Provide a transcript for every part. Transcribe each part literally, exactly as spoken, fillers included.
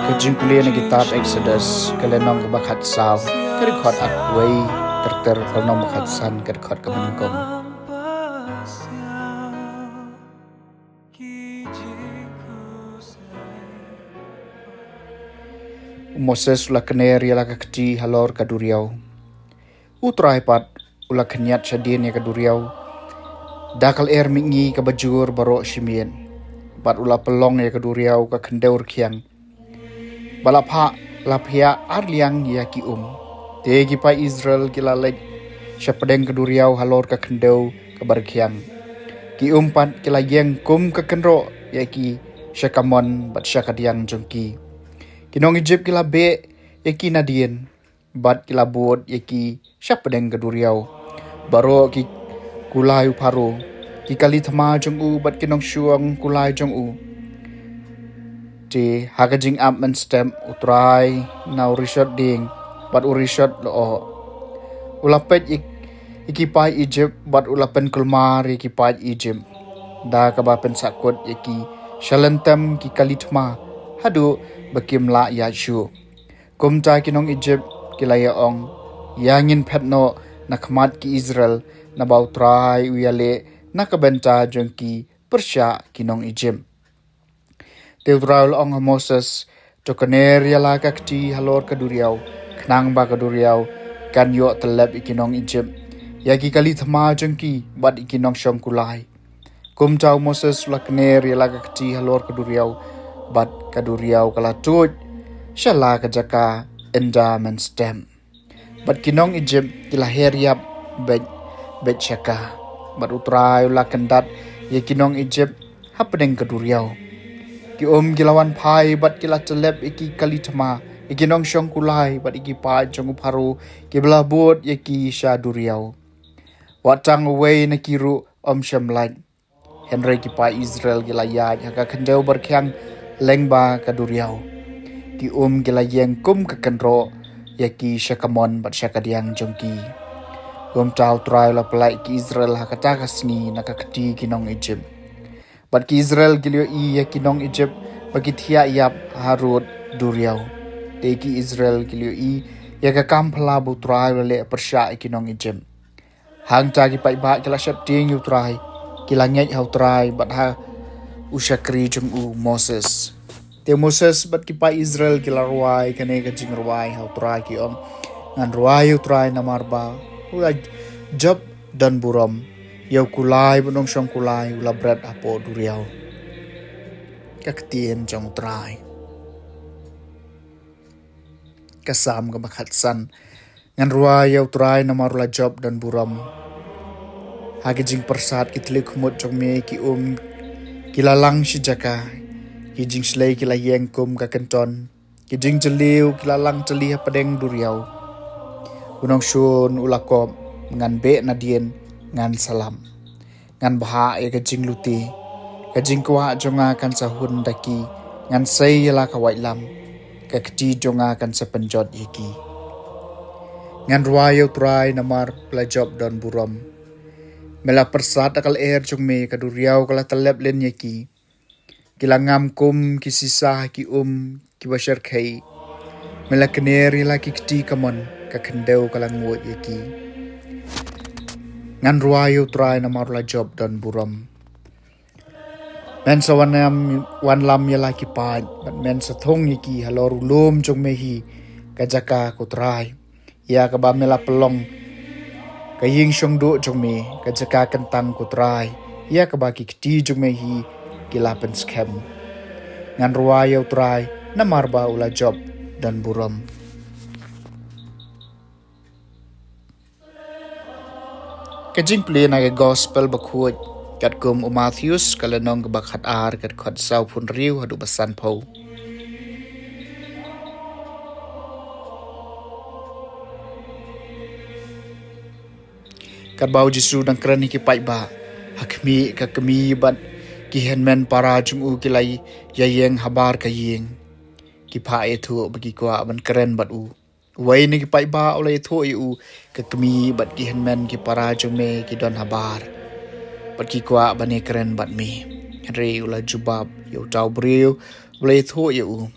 Ka jingpule na kitab Exodus, ka lynnong kaba khatsaw, ka dkhot arphew wei, ter ter ka lynnong ba khatsan, ka dkhot kaba nyngkong. U Moses u la kner ïa la ka kti halor ka duriaw. U Trai pat u la khynñiat shadien ïa ka duriaw da ka lyer mihngi kaba jur baroh shi miet. Bad u la pynlong ïa ka duriaw ka khyndew rkhiang. Bad la phah, la phiah ar liang ïa ki um. Te ki paid Israel ki la leit sha pdeng ka duriaw halor ka khyndew kaba rkhiang. Ki um pat ki la ïeng kum ka kynroh ïa ki sha kamon bad sha kadiang jong ki. Ki nong Ijipt ki la beh ïa ki nadien, bad ki la bud ïa ki sha pdeng ka duriaw. Baroh ki kulai u Pharaoh, ki kali thma jong u bad ki nongshong kulai jong u. Te ha ka jingap mynstep, U Trai na u rishot dieng bad u rishot lyoh. U la peit ïa, ïa ki paid Ijipt bad u la pynkulmar ïa ki paid Ijipt. Da kaba pynsahkut ïa ki sha lyntem ki kali thma haduh ba kim lah ïaid shuh. Kumta ki nong Ijipt ki la ïa ong, ïa ngin phet noh na khmat ki Israel, naba U Trai u ïaleh na ka bynta jong ki pyrshah ki nong Ijipt. Te U Trai u la ong ha Moses, to kner ïa la ka kti halor ka duriaw, khnang ba ka duriaw kan ïoh tyllep ïa ki nong Ijipt, ïa ki kali thma jong ki bad ïa ki nongshong kulai. Kumta u Moses u la kner ïa la ka kti halor ka duriaw, bad ka duriaw ka la tuid sha la ka jaka ynda mynstep. Bad ki nong Ijipt ki la her ïap beit, beit sha ka. Bad U Trai u la kyndat ïa ki nong Ijipt ha pdeng ka duriaw. Ki um ki la wan phai bad ki la tyllep ïa ki kali thma, ïa ki nongshong kulai bad ïa ki paid jong u Pharaoh kiba la bud ïa ki sha duriaw. Wat tang uwei na ki ruh um shym lait. Hynrei ki paid Israel ki la ïaid ha ka khyndew ba rkhiang lyngba ka duriaw. Ki um ki la ïeng kum ka kynroh ïa ki sha kamon bad sha kadiang jong ki. Kumta U Trai u la pyllait ïa ki Israel ha kata ka sngi na ka kti ki nong Ijipt. Bad ki Israel ki la ïohi ïa ki nong Ijipt ba ki thiah ïap harud duriaw. Te ki Israel ki la ïohi ïa ka kam phylla ba U Trai u la leh pyrshah ïa ki nong Ijipt. Hangta ki paidbah ki la sheptieng ïa U Trai, ki la ngeit ha U Trai bad ha u shakri jong u Moses. Te Moses bad ki paid Israel ki la rwai kane ka jingrwai ha U Trai, ki ong, ngan rwai ïa U Trai namar ba u la jop don burom. Ïa u kulai bad u nongshong kulai u la bret hapoh duriaw. Ka ktien jong U Trai. Ka Salm kaba khatsan. Ngan rwai ïa U Trai namar u la jop don burom. Ha ki jingpyrsad ki tylli khmut jong me ki um ki la lang shi jaka. Ki jingshlei ki la ïeng kum ka kynton. Ki jingjylliew ki la lang tylli ha pdeng duriaw. U nongshun u la kop, ngan beh nadien, ngan salam. Ngan bhah ïa ka jinglute. Ka jingkwah jong nga kan sa hun da ki. Ngan sei ïa la ka waitlam. Ka kti jong nga kan sa pynjot ïa ki. Ngan rwai ïa U Trai namar u la jop don burom. Me la pyrsad da ka lyer jong me, ka duriaw ka la tyllep lyndet ïa ki. Ki la ngam kum ki sisa ha ki um kiba shyrkhei. Me la kner ïa la ki kti kamon, ka khyndew ka la nguid ïa ki. Ngan rwai ïa U Trai namar u la jop don burom. Men sa wanlam, wanlam ïa la ki paid, bad men sa thung ïa ki halor u lum jong me hi, ka jaka ko Trai. Ïa kaba me la pynlong ka ïing shongduh jong me, ka jaka kyntang ko Trai. Ïa kaba ki kti jong me hi ki la pynskhem. Ngan rwai ïa U Trai namar ba u la jop don burom. Ka jingpule na ka Gospel bakhuid katkum u Mathaios, ka lynnong kaba khatar, ka dkhot sawphew hynriew haduh ba sanphew. Katba u Jisu u dang kren ha ki paidbah, ha khmih ka kmie bad ki hynmen para jong u ki la ïaïeng habar ka ïing. Ki phah ïathuh ba ki kwah ban kren bad u. Uwei na ki paidbah u la ïathuh ïa u, ka kmie bad ki hynmen ki para jong me ki don habar, bad ki kwah ban ïakren bad me. Hynrei u la jubab ïa uta u briew u la ïathuh ïa u,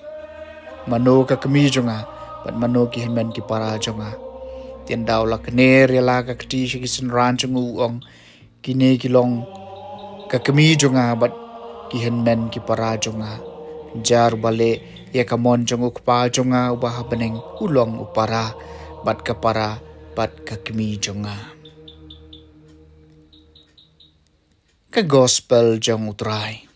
Mano ka kmie jong nga, bad mano ki hynmen ki para jong nga? Te ynda u la kner ïa la ka kti sha ki synran jong u, u ong: Kine ki long ka kmie jong nga bad ki hynmen ki para jong nga. Jar ba leh ïa ka mon jong U Kpa jong nga uba ha bneng, u long u para, bad ka para, bad ka kmie jong nga. Ka Gospel jong U Trai.